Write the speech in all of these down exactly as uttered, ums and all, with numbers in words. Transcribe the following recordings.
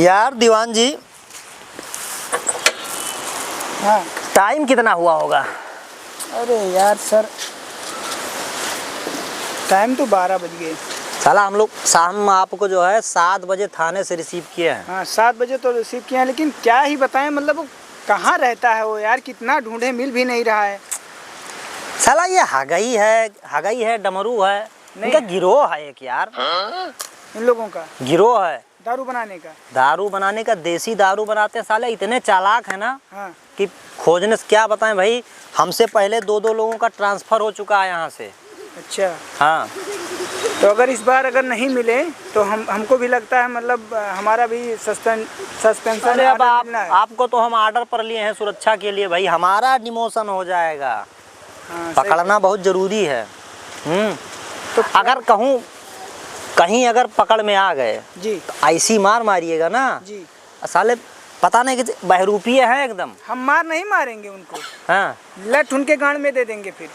यार दीवान जी, हाँ। टाइम कितना हुआ होगा? अरे यार सर, टाइम तो बारह बज गए। साला हम लोग, हम आपको जो है सात बजे थाने से रिसीव किए हैं। हाँ, सात बजे तो रिसीव किए हैं, लेकिन क्या ही बताएं, मतलब वो कहाँ रहता है वो यार, कितना ढूंढे, मिल भी नहीं रहा है। साला ये हगई है, हगई है, डमरू है, नहीं। इनका गिरोह है एक यार। इन लोगों का गिरोह है। दारू बनाने का? दारू बनाने का, देसी दारू बनाते हैं साले, इतने चालाक है ना हाँ। कि खोजने से क्या बताएं भाई, हमसे पहले दो दो लोगों का ट्रांसफर हो चुका है यहाँ से। अच्छा। हाँ। तो अगर इस बार अगर नहीं मिले तो हम, हमको भी लगता है, मतलब, हमारा भी सस्पें-, सस्पेंशन अरे अब ऑर्डर आप, मिलना है। आपको तो हम ऑर्डर पर लिए हैं सुरक्षा के लिए भाई, हमारा डिमोशन हो जाएगा। हाँ, सही पकड़ना बात। बहुत जरूरी है। हम्म। तो अगर कहूँ, कहीं अगर पकड़ में आ गए, जी। तो ऐसी मार मारिएगा ना, जी। साले पता नहीं कि बहरूपिये हैं एकदम। हम मार नहीं मारेंगे उनको। हाँ। लठ उनके गांड में दे देंगे फिर।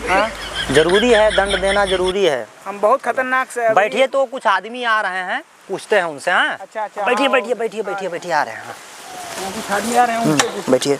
हाँ, जरूरी है, दंड देना जरूरी है। हम बहुत खतरनाक से अभी बैठिए, तो कुछ आदमी आ रहे हैं। पूछते हैं उनसे, हाँ? अच्छा, अच्छा, बैठिए, हाँ, बैठिए, वो बैठिए, आ बैठिए, रहे बैठिए, आ रहे हैं, हाँ। हाँ, कुछ आदमी आ रहे हैं, उनसे हम्म, पूछो। बैठिए।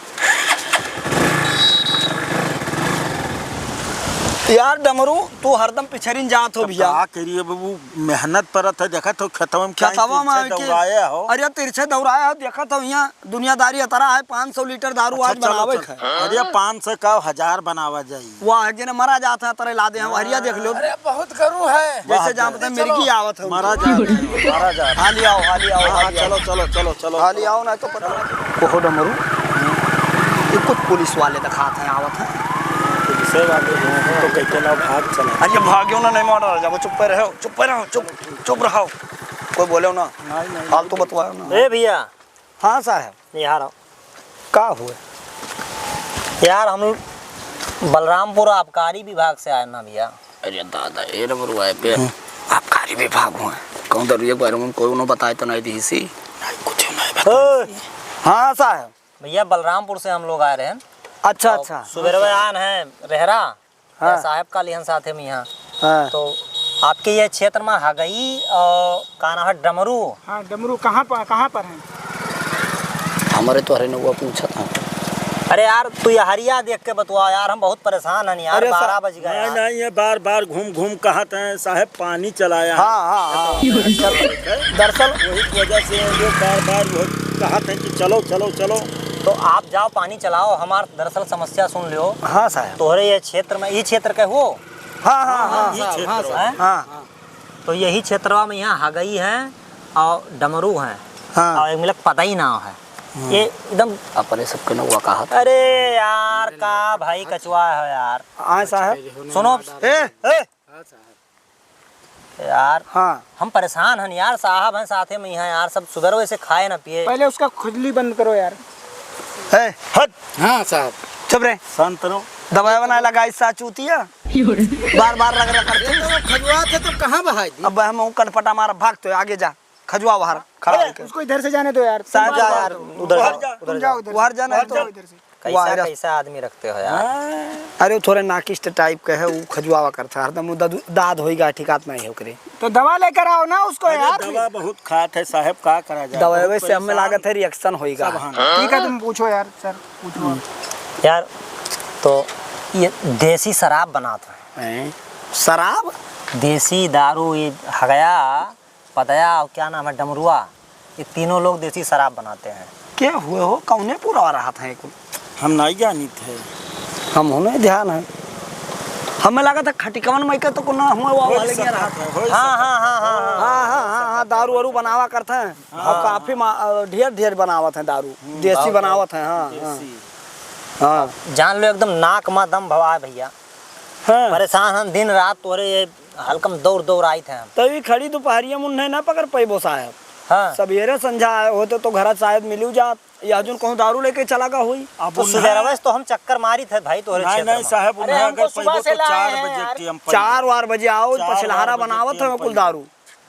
यार डमरू, तू हरदम पिछरिन जात हो तो भैया। का करिए बाबू, मेहनत परत है, देखत हो खेतवा में क्या खेतवा में पीछे आके दौड़ाए हो। अरे तिरछे दौड़ाए हो, देखत हो यहाँ दुनियादारी अतरा है, पाँच सौ लीटर दारू अच्छा, आज चलो, बनावे चलो। के है। अरे पाँच सौ का हजार बनावा जाई। वाह, एक जने मरा जात है, तरे ला दे हैं, हरिया देख लो। अरे, बहुत गरू है। जैसे वाह, जानते हैं, चलो। मिर्गी आवत है मरा उनके। जा, मरा जा। हाली आओ, हाली आओ, हाँ, हाली आओ। चलो, चलो, चलो, चलो। हाली आओ, ना तो पता। कहो डमरू, ये कुछ पुलिस वाले दिखात हैं, आवत हैं। पुलिस वाले हैं, तो कहते ना भाग चला। अरे, भागियो ना, नहीं मारा, जाओ, चुप पे रहो, चुप पे रहो, चुप, चुप रहो। कोई बोले ना, नहीं, नहीं, फालतू बतवाओ ना। ए भैया, हाँ साहब। यहाँ रहो। का हुए? यार, हम बलरामपुर आबकारी विभाग से आए ना भैया। अरे दादा, ए नंबर हुआ है पे। हम्म। आबकारी विभाग हुआ है। कहूँ दरुए के बारे में कोई उन्हों बताए तो नहीं दी सी। नहीं, कुछ नहीं बताए। हाँ साहब। भैया, बलरामपुर से हम लोग आए रहे हैं। अच्छा, और अच्छा। सुबेरवे आन है रेहरा। हाँ। साहब का लिहन साथे में यहाँ। हाँ। तो आपके ये क्षेत्र में हगई और का नाम है, डमरू? हाँ, डमरू कहाँ पर, कहाँ पर हैं? हमारे तो हरे नौवा पूछा था। अरे यार, तू ये हरिया देख के बतवा यार, हम बहुत परेशान हैं यार, अरे सर, बारह बज गए नहीं, यार। नहीं, ये बार बार घूम घूम कहत हैं, साहब पानी चलाया। हाँ, हाँ, हाँ। दरअसल वही वजह से ये बार बार वो कहत हैं कि चलो, चलो, चलो। तो आप जाओ, पानी चलाओ, हमार दरअसल समस्या सुन लियो। हाँ साहब। तोहरे ये क्षेत्र में, ई क्षेत्र के हो? हाँ, हाँ, हाँ, हाँ, ई हाँ, क्षेत्र हाँ, में। साहब। हाँ। तो यही क्षेत्रवा में यहाँ हगई हैं और डमरू हैं। हाँ। और एक मिलक पदई नाव है। हम्म। ये एकदम अपने सबके नौवा कहा था। अरे यार, का भाई कचवा है यार। हाँ साहब। सुनो। ए, ए, यार, हाँ। हम परेशान हन यार, साहब हैं साथे में यहाँ यार, सब सुबेरवे से खाए ना पिए। पहले उसका खुजली बंद करो यार। ए, हट। हाँ साहब। चुप रे। शांत रहो। दबाए बनाए लगा इस साथ चूतिया। बार बार रग रग करते। ये तो खजुआ थे तो कहाँ बहाई दी? अब हम कनपटा मार भाग तो आगे जा। खजुआ बाहर खड़ा अरे, होके। उसको इधर से जाने दो यार। साथ जा यार, उधर उधर जा, जा, उधर तुम जा। जाओ उधर से। उधर जाना है उधर तो। जाओ इधर से। कैसा, उधर से। कैसा आदमी रखते हो यार? हाँ। अरे, थोड़े नाकिष्ट टाइप के है, ऊ खजुआवा करता है, हरदम ऊ दादू, दाद होइगा, ठिकात नहीं है ओकरे। तो दवा लेकर आओ ना उसको अरे, यार। दवा बहुत खात है साहब, का करा जाए? दवा बहुत वैसे हमें परेशान। लागत है, reaction होइगा। सब हाँ। ठीक है, तुम पूछो यार, सर, पूछो आप। यार, तो ये देसी शराब बनात हैं। हैं? शराब? देसी दारू, ये हगया, पदया और क्या नाम है, डमरुआ, ये तीनों लोग देसी शराब बनाते हैं। के हुए हो, कौने पूरा रहत है कुल? हम नहीं जानित है। हम होने ध्यान है। हमें लगा था खटिकवन में के तो कुल ना हुआ, वो होई अलग ही सकत रहत है, है। होई हाँ, सकत हाँ, है। हाँ, हाँ, हाँ। हाँ, हाँ, हाँ, हाँ, दारू वारू बनावा करते हैं। हाँ। और काफी मा-, अ, ढेर, ढेर बनावत हैं दारू। हम्म, देसी दारू बनावत हैं, हाँ, देसी। हाँ। हाँ। जान लो एकदम नाक मा दम भवा है भैया। हाँ। परेशान हम दिन रात तोरे ये हल्का में दौड़ दौड़ आइत हैं हम। तभी खड़ी दोपहरिया में उन्हें ना पकड़ पैबो साहब। हाँ। सबेरे संझा आए होते तो घर शायद मिलू जात। या जोन कहूँ दारू लेके चला गा होई। अब तो उन्हें सुबेरवे से तो हम चक्कर मारित है भाई तोरे नहीं, क्षेत्र नहीं में। साहब, अरे उन्हें हमको अगर सुबह पैबो से तो लाए चार हैं बजे यार। के हम पैबो। चार वार बजे आओ, चार पछलहारा वार बजे बनावत के हम है कुल पैबो। दारू।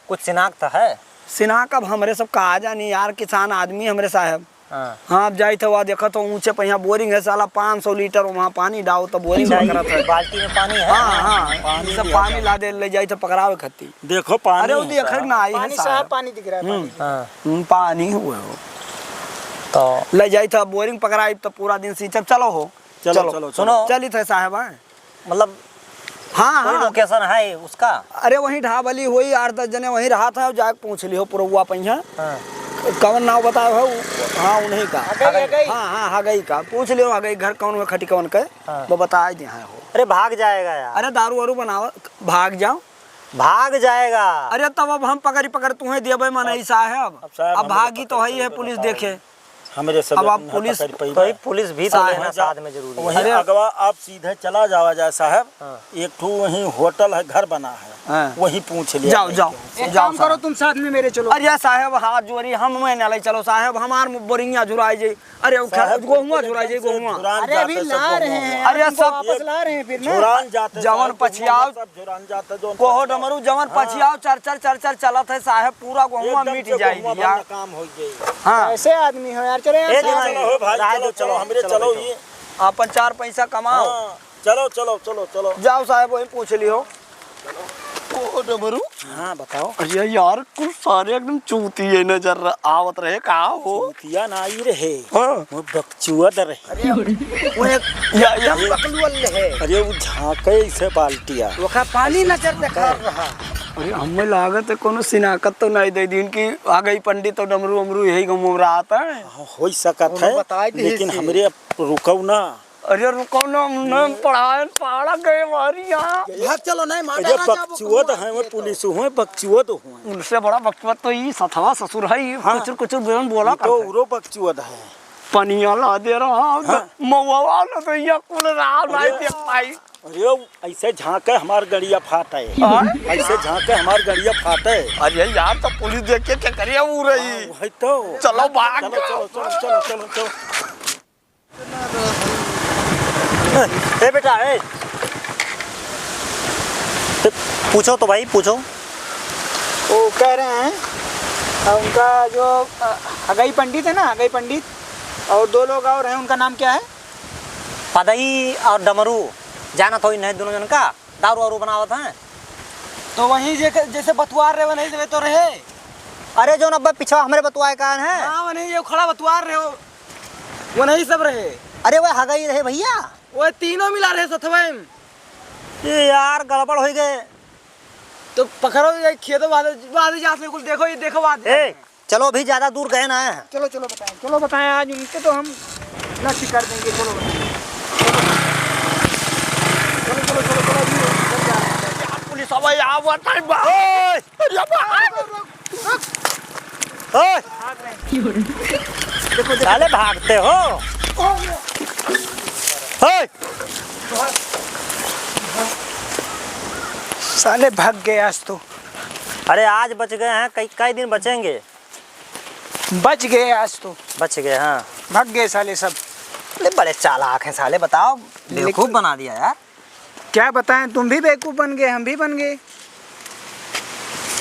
कुछ सिनाक तो है। सिनाक अब हमरे सब का जानी यार, किसान आदमी हमरे साहब। हाँ। हाँ, अब जाइत है, वहाँ देखत हो, ऊँचे पे यहाँ बोरिंग है, साला पाँच सौ लीटर वहाँ पानी डाओ, तो बोरिंग अच्छा, पकड़त है। बाल्टी में पानी है? हाँ, हाँ, पानी ये सब भी पानी है। लादे, ले जाइत है पकड़ावे खातिर। देखो, पानी अरे, वो है देखत साहब। ना आई है पानी साहब, साहब। पानी दिख रहा है, हम्म। पानी। हाँ। हम्म, पानी हुए हो। तो ले जाइत है बोरिंग पकड़ाई, तो पूरा दिन सींचब। चलो हो। चलो, चलो। चलो, चलो। सुनो। चलित है साहब, हाँ। मतलब, हाँ, कोई हाँ। Location है उसका? अरे, वहीं ढाबली होई, आठ दस जने वहीं रहत है, जाके पूछ लिहो पुरौआ पहिया। हाँ। कवन नाव बताए हो? हाँ, उन्हीं का। हगई, हगई। हाँ, हाँ, हगई का। पूछ लिहो, हगई घर कौन हुआ, खटी कौन के, हाँ। वो बताए दे, हाँ, हो। अरे, भाग जाएगा यार। अरे, दारू वारू बनावा, भाग जाओ। भाग जाएगा। अरे, तब अब हम पकड़ी पकड़ तुम्हें देबे, मनई साहब। अब साहब, अब हमें भागी तो पकड़ है ही है, पकड़ पुलिस बताओ। देखे। हमरे सब अब आप इतना पुलिस पकड़ पाई भाई, बा। पुलिस भी तो साहब, लेना साथ में जरूरी है। वहीं अरे। अगवा आप सीधे चला जावा जाए साहब, हाँ। एक ठो वहीं होटल है, घर बना है, हाँ। वहीं पूछ लिया जाओ, जाए जाओ, तुमसे। एक जाओ काम करो, साहब। तुम साथ में मेरे चलो। अरे साहब, हाथ जोड़ी, हम मैं ना ले चलो साहब, हमार बोरिंगा झुराई जाई। अरे, वो साहब, खा-, गोहुआ झुराई जाई, एकदम से गोहुआ। झुरान अरे, जाते अभी सब ला रहे गोहुआ। हैं, अरे, तुमको सब वापस ला रहे हैं फिर ना। झुरान जाते जवन साहब, गोहुआ पछियाव, सब झुरान जाते, जवन कोहो पछियाव। डमरू, जवन हाँ। पछियाव, चर, चर, चर, चर चलत है साहब, पूरा गोहुआ एकदम मिट से जाई गोहुआ भइया। भरना काम हो जाई। हाँ। कैसे आदमी हो यार, चलो यार, ए, साथ दिमाग में। हो भाई, रहा चलो, दो, चलो, चलो, हमरे चलो, चलो, चलो। ये। आपन चार पैसा कमाओ। हाँ, चलो, चलो, चलो, चलो। जाओ साहब, वहीं पूछ लियो। ओ डमरू। हाँ, बताओ। अरे यार, कुल सारे एकदम चूतिए नजर आवत रहे, का हो? चूतिया नाई रहे। हाँ। वो बकचुअद रहे। अरे, वो एक या, या। एकदम बकलुअल रहे। अरे, वो झांके इसे बाल्टिया। ओका पानी नजर देखा रहा। अरे, हमें लागत है कोनो सिनाकत तो नहीं दे दीन कि आ गई पंडित और डमरू अमरू यही गाँव में रहत है। हाँ, हो सकत है, बताई दी लेकिन हमरे अब रुकऊ ना। अरे रुको ना, हम ना पढ़ाए, पढ़ा गए हमारी यहाँ। भाग चलो, नहीं, मार अरे डाला क्या बकचुअद है, वो पुलिस हुए, बकचुअद हुए। उनसे बड़ा बकचुअद तो ई सथवा ससुर है, ई हाँ। कुचुर कुचुर बेवन बोला ये तो करते। उरो बकचुअद है। पनिया ला दे रहा, हाँ। मऊआ वाला तो यहाँ कुल रहा, नहीं अरे। देख पाई। अरे, ऐसे झांके हमार गड़िया फाटे। हाँ? ऐसे झांके हमार गड़िया फाटे। अरे यार, तो पुलिस देख के क्या करिए वो रही? हाँ, वही तो। चलो, भाग। चलो, चलो, चलो, चलो, चलो, चलो। ए बेटा, ए, ए, पूछो तो भाई, पूछो। वो कह रहे हैं, अ, उनका जो, अ, हगई पंडित है ना, हगई पंडित, और दो लोग और हैं, उनका नाम क्या है? पदई और डमरू, जानत हो इन्हें दोनों जन का? दारू वारू बनावत हैं। तो वहीं जे-, जैसे बतुआर रहे, वहीं से तो रहे। अरे, जो नब्बे पीछे हमरे बतुआए कान है। हाँ, वहीं जो खड़ा बतुआर रहे हो, वहीं सब रहे। अरे, वह हगई रहे भइया। वो तीनों मिला रहे सथवे में। ये यार, गड़बड़ होइ गए। तो पकड़ो, ये खेदो, बाद, बाद जात में कुल देखो, ये देखो, बाद ए, चलो, अभी ज्यादा दूर गए ना हैं। चलो, चलो बताएं, चलो बताएं, आज उनके तो हम नष्ट कर देंगे। चलो बताएं। चलो, चलो, चलो, चलो, अभी उधर जा रहे हैं। यार, पुलिस अब यहाँ हुआ टाइम बा। ओए! अरे बाप! ओए! भाग रहे हैं। देखो, देखो। साले भागते हो। ओए! साले भाग गए आज तो। अरे, आज बच गए हैं, कई, कई दिन बचेंगे। बच गए आज तो। बच गए, हाँ। भाग गए साले सब। अरे बड़े चालाक हैं साले, बताओ, लेकिन बेवकूफ बना दिया यार। क्या बताएं, तुम भी बेवकूफ बन गए, हम भी बन गए।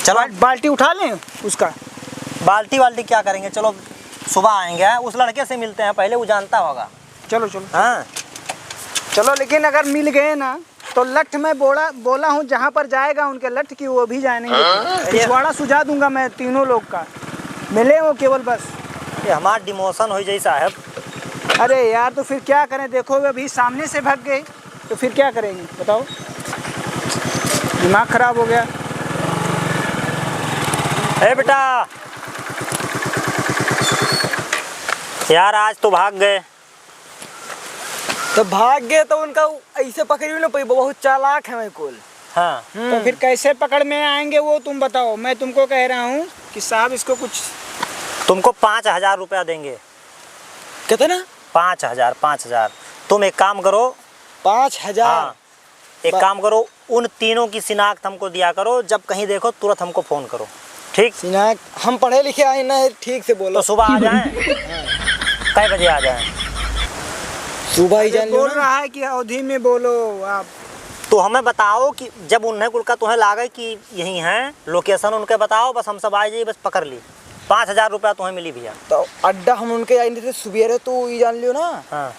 चलो। बाल-, बाल्टी उठा लें उसका। बाल्टी वाल्टी क्या करेंगे, चलो सुबह आएंगे, उस लड़के से मिलते हैं पहले, वो जानता होगा। चलो, चलो। हाँ। चलो, लेकिन अगर मिल गए ना, तो लठ मैं बोला, बोला हूँ, जहाँ पर जाएगा उनके लठ की, वो भी जाएंगे। हाँ? पिछवाड़ा सुझा दूंगा मैं तीनों लोग का। मिले हो केवल बस। ये हमार demotion हो जाई साहब। अरे यार, तो फिर क्या करें? देखो, वे अभी सामने से भाग गए, तो फिर क्या करेंगे बताओ? दिमाग खराब हो गया। ए बेटा, यार, आज तो भाग गए। तो भाग गए तो उनका ऐसे पकड़ी ना पाई, बहुत चालाक है वही कुल। हाँ। हम्म। तो फिर कैसे पकड़ में आएंगे वो तुम बताओ। मैं तुमको कह रहा हूँ कि साहब इसको कुछ तुमको पाँच हजार रुपया देंगे। कितना? पाँच हजार, पाँच हजार। तुम एक काम करो। पाँच हजार? हाँ। एक बा- काम करो, उन तीनों की शिनाख्त हमको दिया करो, जब कहीं देखो तुरंत हमको फोन करो, ठीक? शिनाख्त, हम पढ़े लिखे आए ना, ठीक से बोलो। तो सुबह आ जाएं? कै बजे आ जाएं? सुबह ही अरे जान लो बोल ना। रहा है कि अवधी में बोलो आप। तो हमें बताओ कि जब उन्हें कुल का तुम्हें लागे कि यही हैं, location उनके बताओ, बस हम सब आ जाइए, बस पकड़ ली। पाँच हजार रुपया तुम्हें मिली भैया। तो अड्डा हम उनके आए थे सुबेरे, तू ये जान लियो ना हाँ।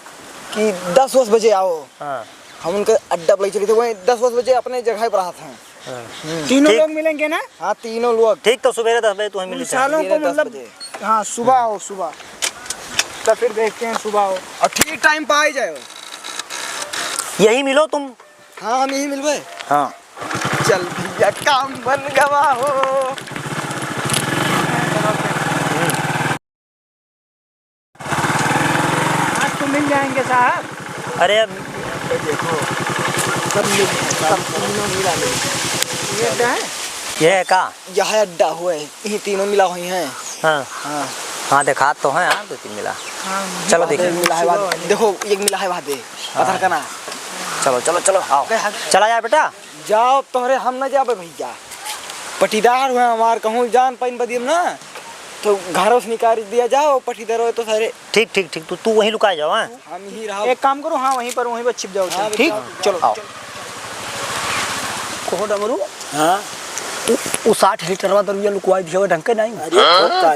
कि दस वस बजे आओ। हाँ। हम उनके अड्डा पर ले चले थे, वहीं दस वस बजे अपने जगह पर रहते हैं। हाँ। हम्म। तीनों ठीक। लोग मिलेंगे ना? हाँ, तीनों लोग। ठीक, तो सुबेरे दस बजे तुम्हें मिली। सालों को सुबेरे दस मतलब बजे। हाँ, सुबह आओ, सुबह। तो फिर देखते हैं, सुबह आओ। और ठीक टाइम पे आ ही जाओ। यही मिलो तुम। हाँ, हम यही मिलबे। हाँ। चल भैया, काम बन गवा हो। आज तो मिल जाएंगे साहब। अरे अब देखो, सब मिल, सब तीनों मिला ले। ये अड्डा है? ये है का? यह अड्डा हुआ है, यही तीनों मिला हुई हैं। हाँ। हाँ। हाँ, देखा तो है, हाँ, दो तीन मिला। हाँ, चलो वहाँ देखिए। दे मिला है, वहाँ देखो, एक मिला है, वहाँ दे। हाँ। पत्थर का ना। चलो, चलो, चलो, आओ। गए, हाँ। चला जाए बेटा। जाओ, तोहरे हम न जाबे भैया, पटीदार हुए हमार, कहूँ जान पाइन बदियम ना, तो घरों से निकाल दिया जाओ, पटीदार हो तो सारे। ठीक, ठीक, ठीक, तू, तू वहीं लुका जाओ, हाँ? हम ही रहो। एक काम करो, हाँ, वहीं पर, वहीं पर छिप जाओ, हाँ, चलो। ठीक? जाओ, चलो, आओ। चलो। कहो डमरू, हाँ? उ, उ साठ लीटरवा दरुइया लुकवाई दिया, ढंग के नहीं। अरे, हाँ?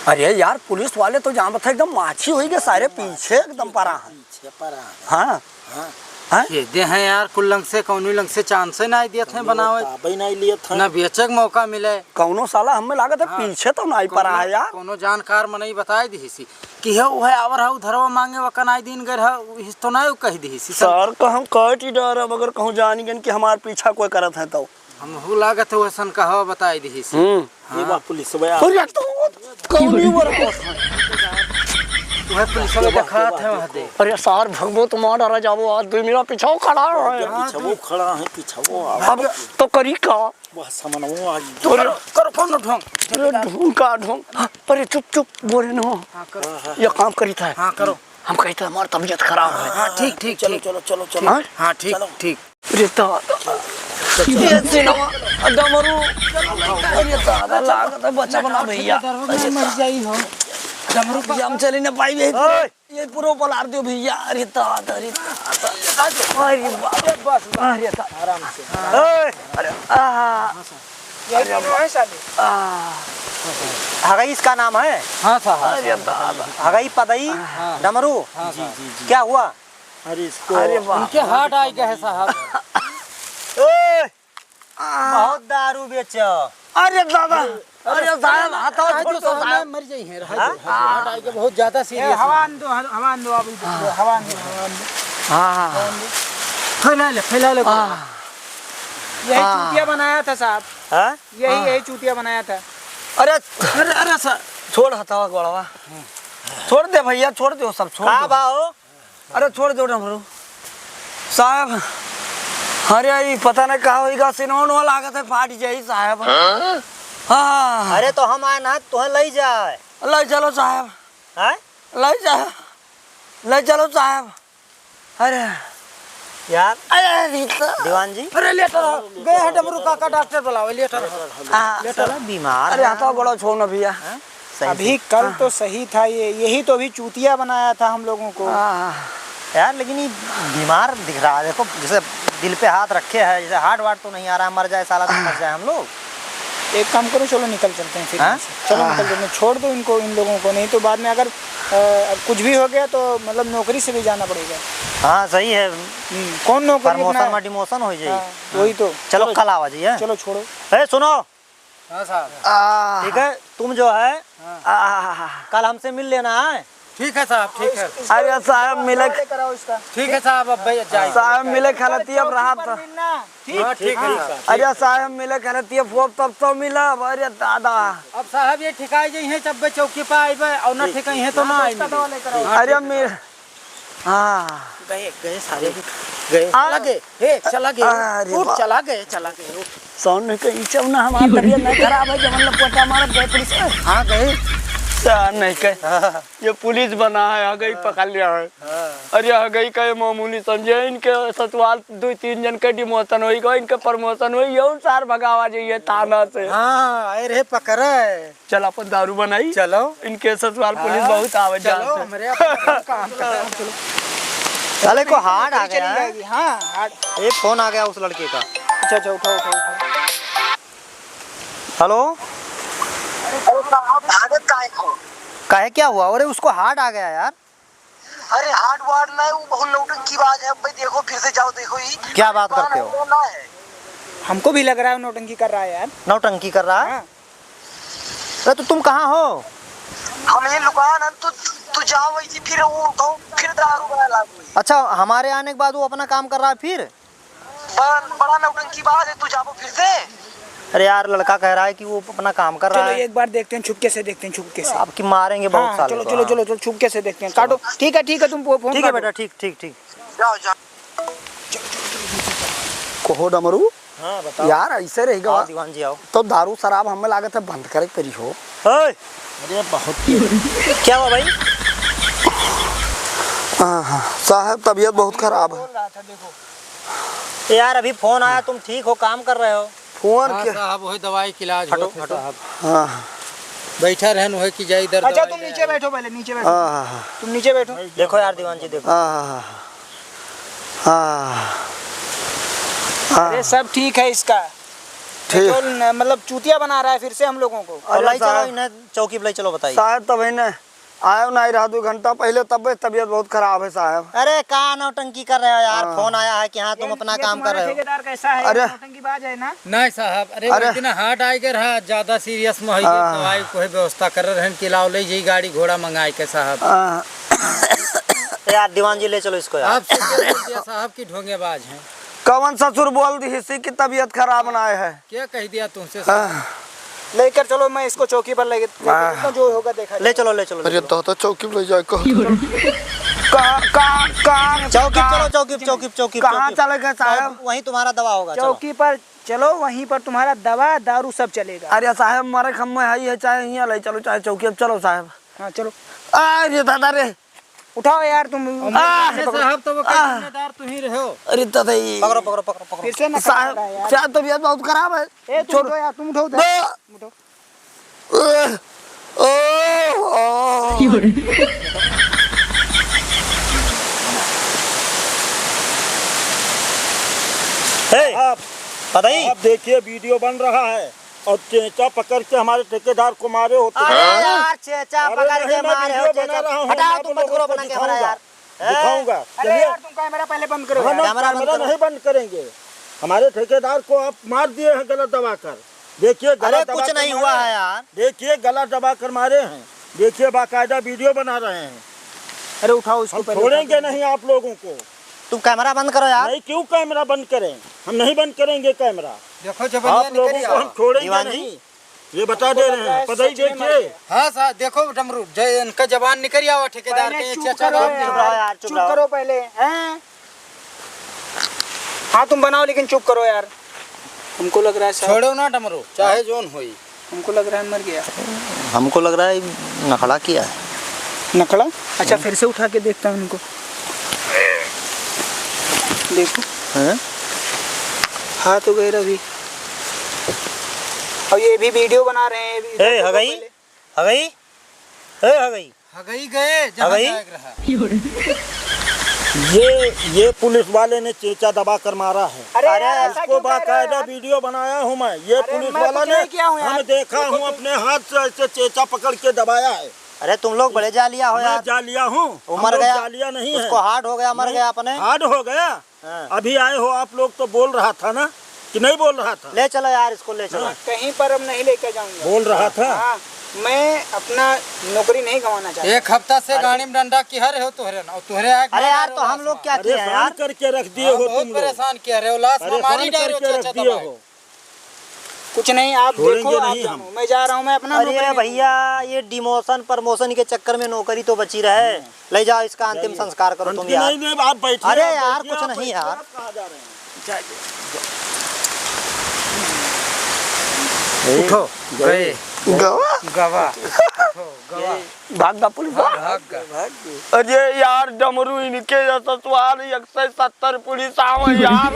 अरे यार, पुलिस वाले तो जानत है, एकदम माछी होई गए, सारे पीछे एकदम परा है। पीछे परा है। हाँ। हाँ। हाँ? ये दे हैं यार, कुल लंग से, कौनो लंग से chance नाई दियत हैं बनावे। बताबे नाई लियत हैं। ना बेचे के मौका मिले। कौनो साला हमें लागत है हाँ। पीछे तो नाई परा है यार। कौनो जानकार मनई बताई दिहिसी कि हे उहे आवर है, उधरवा मांगे, वका नाई दिन गए है, हिस तो नाई कह दिहिसी। सर, तो हम कट ही डरब, अगर कहूँ जानी गन कि हमार पीछा कोई करत है तो। हमहू लागत है वैसन कहवा बताई दिहिसी। हम्म। हाँ। ये बा पुलिस बा। अरे यार, तो कौन ही वर्क है? वह पुलिस वाले देखात है वहाँ दे। अरे सार भगवो तो मार डाला जाबो, आज दो मेरा पीछा खड़ा है। पीछा वो खड़ा है, पीछा वो आ। अब तो करी का? वह सामान वो आ गया। तो करो, करो, कौन ढोंग? अरे ढोंग का ढोंग? अरे चुप, चुप, बोले न हो। हाँ, करो। ये काम करी था। हाँ, करो। हम कही था हमार तबीयत खराब है। हाँ, ठीक, ठीक, चलो, ठीक। चलो, चलो, चलो। हाँ? हाँ, ठीक, चलो। ठीक। अरे दादा। ये सिनेमा, डमरू। अरे दादा, लागत है बचब ना भैया। मर जाई हो। डमरू ये हम चली ना पाई भैया। ओए। ये पूरा पलार दियो भैया। अरे दादा, अरे दादा। अरे बाप। बस, बस। अरे दादा। आराम से। ओए। अरे, आ। यही तीनों है साले। आ। हगई इसका नाम है? हाँ साहब। अरे दादा। हगई पदई, हाँ। डमरू। हाँ, जी, साहब। जी, जी। क्या हुआ? अरे इसको अरे वाह। उनके heart आ गया है साहब। ए, बहुत दारू बेचो। अरे दादा, अरे साहब, हाथ छोड़ दो साहब। मर जाई है, हाँ? Heart आ गया, बहुत ज्यादा serious है। हवा आन दो, हवा आन दो, आप हवा आन दो, हवा आन दो। हाँ। फैला ले, फैला ले। यही चूतिया बनाया था साहब। हाँ? यही, यही चूतिया बनाया था। अरे, अरे, अरे सर। छोड़ हथवा गोड़वा। छोड़ दे भैया, छोड़ दे सब, छोड़ का दे। भाव? अरे छोड़ दो डमरू साहब। अरे ई पता न का होइगा, सिनवन वाला लागत है फाट जाई साहब। हाँ? हाँ। अरे तो हम आए ना, तुहें लई जाए। लई चलो साहब। हैं? लई जा, लई चलो साहब। अरे यार। अरे दीवान जी। अरे लेटर हो। गए हैं डमरू काका, डॉक्टर बुलाओ, लेटर हो। हाँ, लेटर। साला बीमार अरे है। हाथवा गोड़वा छुओ ना भैया। हैं? सही अभी से। कल तो हाँ। सही था ये, यही तो अभी चूतिया बनाया था हम लोगों को। हाँ। यार, लेकिन ये बीमार दिख रहा है। देखो, जैसे दिल पे हाथ रखे है, जैसे heart वार्ट तो नहीं आ रहा है, मर जाए साला तो मर जाए हम लोग। एक काम करो, चलो निकल चलते हैं फिर हाँ? यहाँ से। चलो हाँ। निकल चलते हैं, छोड़ दो इनको, इन लोगों को, नहीं तो बाद में अगर, अ, कुछ भी हो गया तो मतलब नौकरी से भी जाना पड़ेगा। हाँ, सही है। हम्म, कौन नौकरी promotion अपना में demotion हो जाए। हाँ, वही तो। चलो, चलो। कल आवा जी, हैं? चलो, छोड़ो। ए, सुनो, हाँ साहब। आ। ठीक है, तुम जो है, हाँ। आ। कल हमसे मिल लेना है। ठीक है साहब, ठीक है। अरे साहब, मिले लेकर आओ इसका। ठीक है साहब, अब भाई जाइए। साहब, मिले खलती अब राहत। हाँ, ठीक है साहब। अरे साहब, मिले खलती अब फोन तब तो मिला, अरे दादा। अब साहब ये ठिकाई जाई हैं, जब चौकी पे आइबे और ना ठीक। ठिकाई हैं तो ना आइबे। हाँ, अरे ठीक है। हाँ। गए, गए सारे, गए। आ। चला गए, हे, चला गए। अरे उठ, बाप। चला गए, चला गए, उठ। साउंड नहीं कहीं, चल ना, हमार तबीयत नहीं खराब है, जवन लपटा मारत गए पुलिस। हाँ, गए। साउंड नहीं कहीं। हाँ। ये पुलिस बना है, आ गई, हाँ। पकड़ लिया है। हाँ। अरे, आ गई कहे मामूली समझे, इनके ससुराल दो तीन जन के demotion होई गए, इनके promotion होई, ये सार भगावा जाइए थाना से। हाँ, अरे पकड़े। चल, अपन दारू बनाई। चलो। इनके ससुराल पुलिस हाँ, बहुत आवत चलो, जात है। हमरे अपन काम करो, चलो। साले को heart आ चली गया है। जाएगी, हाँ, heart। एक फोन आ गया उस लड़के का। अच्छा, अच्छा, उठाओ, उठाओ, उठाओ। हेलो। काहे, क्या हुआ? अरे, उसको हार्ट आ गया यार। अरे, हार्ट वार्ट ना है, वो बहुत नौटंकीबाज है। अब भाई देखो, फिर से जाओ, देखो ही। क्या बात करते हो? ना है। हमको भी लग रहा है नौटंकी कर रहा है यार। नौटंकी कर रहा है? हाँ। अरे, तो तुम कहाँ हो? हम ये दुकान, हम तो, तू जाओ वैसे, फिर वो उठाओ, फिर दारू वाला लागू है। अच्छा, हमारे आने के बाद वो अपना काम कर रहा है फिर? बड़ा, बड़ा नौटंकीबाज है, तू जाबो फिर से? अरे यार, लड़का कह रहा है कि वो अपना काम कर रहा है। चलो, एक बार देखते हैं, छुपके से देखते हैं, छुपके से। आपकी मारेंगे बहुत हाँ, साले चलो, को, चलो, हाँ। चलो, चलो, छुपके से देखते हैं। काटो। ठीक है, ठीक है, तुम फो-, फोन ठीक है काटो। बेटा, ठीक, ठीक, ठीक। जाओ, जाओ। कहो डमरू। हाँ, बताओ। यार, ऐसे रह गवा। आओ, दीवान जी, आओ। तो दारू शराब हमें लागत है बंद करे के पड़ी हो। ओए! अरे, बहुत क्या हुआ भाई? हाँ, हाँ। साहब, तबीयत बहुत खराब है। बोल रहा था, देखो। यार, अभी फोन आया, तुम ठीक हो, काम कर रहे हो? फोन हाँ के साहब, वही दवाई के इलाज हटो, होत है हटो। साहब। हाँ। बैठा रहन वही कि जाई दर्द अच्छा, दवाई तुम ले नीचे आई। बैठो पहले, नीचे बैठो। हाँ, हाँ, हाँ। तुम नीचे बैठो। देखो यार दीवान जी, देखो। हाँ, हाँ, हाँ, हाँ। हाँ। हाँ। अरे, सब ठीक है इसका। ठीक। ये तो न-, मतलब चूतिया बना रहा है फिर से हम लोगों को। और अरे लाई चलो साहब। इन्हें चौकी पे लाई चलो, बताइए। साहब, तब इन्हें आयो ना रहा दो घंटा पहले, तब तबीयत बहुत खराब है साहब। अरे, का नौटंकी कर रहे हो यार? हाँ। फोन आया है कि हाँ, तुम ये, अपना ये काम कर तुम्हारा रहे हो। ठेकेदार कैसा है? अरे। नौटंकीबाज है ना? नहीं साहब, अरे, अरे। वो इतना हार्ड आए के रहा, ज्यादा सीरियस में है, हाँ। दवाई कोई व्यवस्था कर रहे हैं कि लाओ ले जाई गाड़ी घोड़ा मंगाए के साहब। हाँ। यार, दीवान जी, ले चलो इसको यार। आप सीधे बोल दिया साहब कि ढोंगेबाज हैं। कौन ससुर बोल दी इसी की तबीयत खराब ना है? क्या कह दिया तुमसे? हाँ। लेकर चलो, मैं इसको चौकी पर लेके, लेके हाँ। चलता हूँ, जो होगा देखा ले जाएगा। चलो, ले चलो, ले अरे चलो। तो, तो चौकी पर ले जाए, कहो। कहाँ, कहाँ, कहाँ, चौकी कहाँ? चलो, चौकी, चौकी, चौकी, कहाँ चौकी। चले गए साहब? वहीं तुम्हारा दवा होगा, चलो। चौकी पर चलो, वहीं पर तुम्हारा दवा, दारू सब चलेगा। अरे साहब, मरे खम्मे हाई है, चाहे हियाँ ले चलो, चाहे चौकी, अब चलो साहब। हाँ, चलो। अरे दादा रे। उठाओ यार तुम। अरे आ, साहब, तो वो आ, जिम्मेदार तू ही रहो। अरे दादा, ये पकड़ो, पकड़ो, पकड़ो, पकड़ो। फिर से नखरा साहब, कर रहा है यार। साहब, तबीयत बहुत खराब है। ए, तुम छोड़। उठो यार, तुम उठो उधर। दो। तुम उठो। ओ, ओ, ओ। ए, आप, बताइए। आप देखिए, वीडियो बन रहा है। और चेंचा पकड़ के हमारे ठेकेदार को मारे हो तुम। अरे यार, चेंचा अरे पकड़ नहीं, के मैं मारे हो, वीडियो बना चेंचा। रहा हूँ, हटाओ, मैं तुम बंद करो लोगों को अपना कैमरा दिखाऊंगा। यार। अरे चलिए। यार, तुम कैमरा पहले बंद करो हम यार। लोग कैमरा बंद कैमरा करो। नहीं बंद करेंगे। हमारे ठेकेदार को आप मार दिए हैं गला दबा कर। देखिए, गला अरे, दबा कुछ कर नहीं मारे हुआ हैं। है यार। देखिए, गला दबा कर मारे हैं। देखिए, बाकायदा वीडियो बना रहे हैं। अरे, उठाओ इसको हम पहले छोड़ेंगे उठा के। नहीं आप लोगों को। तुम कैमरा बंद करो यार। नहीं, क्यों कैमरा बंद करें? हम नहीं बंद करेंगे कैमरा। देखो, जब आप लोगों को हम छोड़ेंगे दीवान जी। नहीं, ये बता दे रहे हैं। पता ही देखिए। हाँ साहब, देखो डमरू, जो इनका जबान निकल आवा ठेकेदार पहले के, चुप चाचा करो बाप यार, निकल आवा। चुप रहो यार, चुप चुप रहो। करो पहले, हैं? हाँ, तुम बनाओ, लेकिन चुप करो यार, हमको लग रहा है साहब। छोड़ो ना डमरू, चाहे जोन होई। हमको लग रहा है मर गया। हमको लग रहा है नखड़ा किया है। नखड़ा? अच्छा, हम्म। फिर से उठा के देखता हूँ इनको। देखो। हैं? हाथ हो गए रवि। और ये भी वीडियो बना रहे हैं, ये भी ए, देखो हगई? पहले। हगई? ए, हगई? हगई गए, जहाँ हगई? जाएक रहा। ये, ये पुलिस वाले ने चेचा दबा कर मारा है। अरे यार, ऐसा इसको क्यों कह रहे हो बाकायदा यार? वीडियो बनाया हूँ मैं। ये अरे, पुलिस मैं वाला कुछ ने, नहीं किया हूँ यार। हम देखा हूँ, अपने हाथ से ऐसे चेचा पकड़ के दबाया है। अरे, तुम लोग बड़े जालिया हो मैं यार। जालिया हूँ? वो हम मर लोग गया। जालिया नहीं है। उसको हार्ट हो गया, मर नहीं, गया अपने। हार्ट हो गया? हाँ। अभी आए हो आप लोग तो बोल रहा था ना कि नहीं बोल रहा था? ले चलो यार, इसको ले चलो। हाँ। कहीं पर अब नहीं लेके जाऊंगा। बोल रहा था। हाँ, मैं अपना नौकरी नहीं गंवाना चाहता। एक हफ्ता से अरे गाड़ी में डंडा किहा रहे हो तोहरे ना, और तोहरे आँख अरे मारा यार, रहे तो हम लाश लोग मार। क्या किए हैं परेशान यार? करके रख दिए हाँ, हो बहुत तुम लोग। परेशान किया रहे हो, लाश परेशान मारी दे रहे हो करके रख चाचा दिए दबाए। हो। कुछ नहीं, आप छोड़ेंगे देखो, आप नहीं जानो, हम। मैं जा रहा हूँ, मैं अपना अरे नौकरी नहीं भैया, ये डिमोशन प्रमोशन के चक्कर में नौकरी तो बची रहे। हम्म। ले जाओ, इसका अंतिम जाइए। संस्कार करो तुम अंतिम यार। नहीं, नहीं, आप बैठिए, अरे आप यार, बैठिए, कुछ आप नहीं बैठिए, यार। आप कहाँ जा रहे हैं? जाइए, जाइए। उठो, गए। गवा? गवा। उठो, गवा। भाग गा पुलिस। हाँ, भाग गा। अरे यार, डमरू इनके ये ससुराल एक सौ सत्तर पुलिस आवे यार।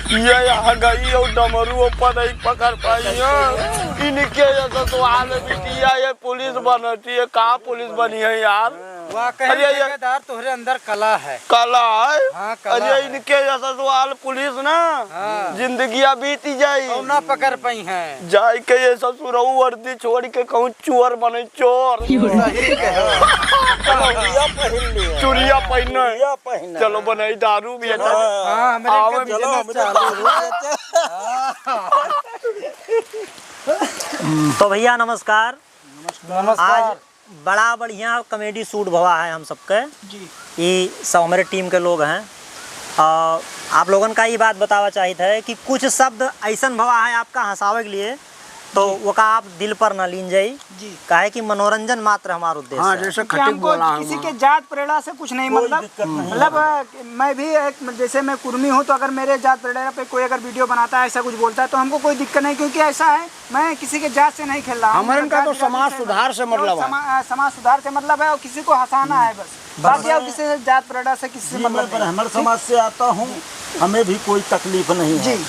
ये हगई और डमरू ऊपर नहीं पकड़ पाई है। इनके ये ससुराल बिटिया ये पुलिस बनती है, का पुलिस बनी है यार? वाकई अरे, ये ठेकेदार, तोहरे अंदर कला है। कला है? हाँ, कला अरे, है। इनके जैसा ससुराल पुलिस ना, हाँ। जिंदगिया बीती जाई। और ना पकड़ पाई है। जाए के ये ससुरऊ वर्दी छोड़ के कहूँ चोर बने, चोर। सही कहे। चलो, चुरिया पहन ले। चुरिया पहने। चुरिया पहने। चलो, बनाई दारू भी है। हाँ। हाँ, हमरे आओ, के चलो, business हमरे चालू हो। तो भैया, नमस्कार। नमस्कार। आज बड़ा बढ़िया comedy shoot भवा है हम सबके। जी। ई सब हमरे team के लोग हैं। और आप लोगन का ई बात बतावा चाहित है कि कुछ शब्द ऐसन भवा है आपका हँसावे के लिए, तो जी। वका आप दिल पर ना लीन जाई। जी। काहे कि मनोरंजन मात्र हमार उद्देश्य हाँ, है। जैसे क्योंकि खटिक हमको बोला है किसी वहाँ। के जात प्रेरणा से कुछ नहीं, कोई मतलब, दिक्कत नहीं मतलब, है। अ, मैं भी एक, जैसे मैं कुर्मी हूँ, तो अगर मेरे जात प्रेरणा पे कोई अगर video बनाता है, ऐसा कुछ बोलता है, तो हमको कोई दिक्कत नहीं, क्योंकि ऐसा है, मैं किसी के जात से नहीं खेल रहा हूँ। हमरे मेरा का जात तो बिरादरी समाज से सुधार से मतलब है। समा-, अ, समाज सुधार से मतलब है और किसी को हँसाना है बस। बस। बाकी और किसी से जात प्रेरणा से किसी से जी, मतलब मैं नहीं। ब्राह्मण समाज से आता हूँ, हमें भी कोई तकलीफ नहीं है। जी।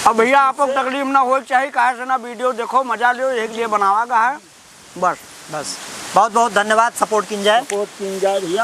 अब भैया, आपको तकलीफ ना हो चाहिए, काहे से ना video देखो, मजा लियो, एक लिए बनावा का है, बस। बस। बहुत बहुत धन्यवाद, support कीन जाए। Support कीन जाए भैया।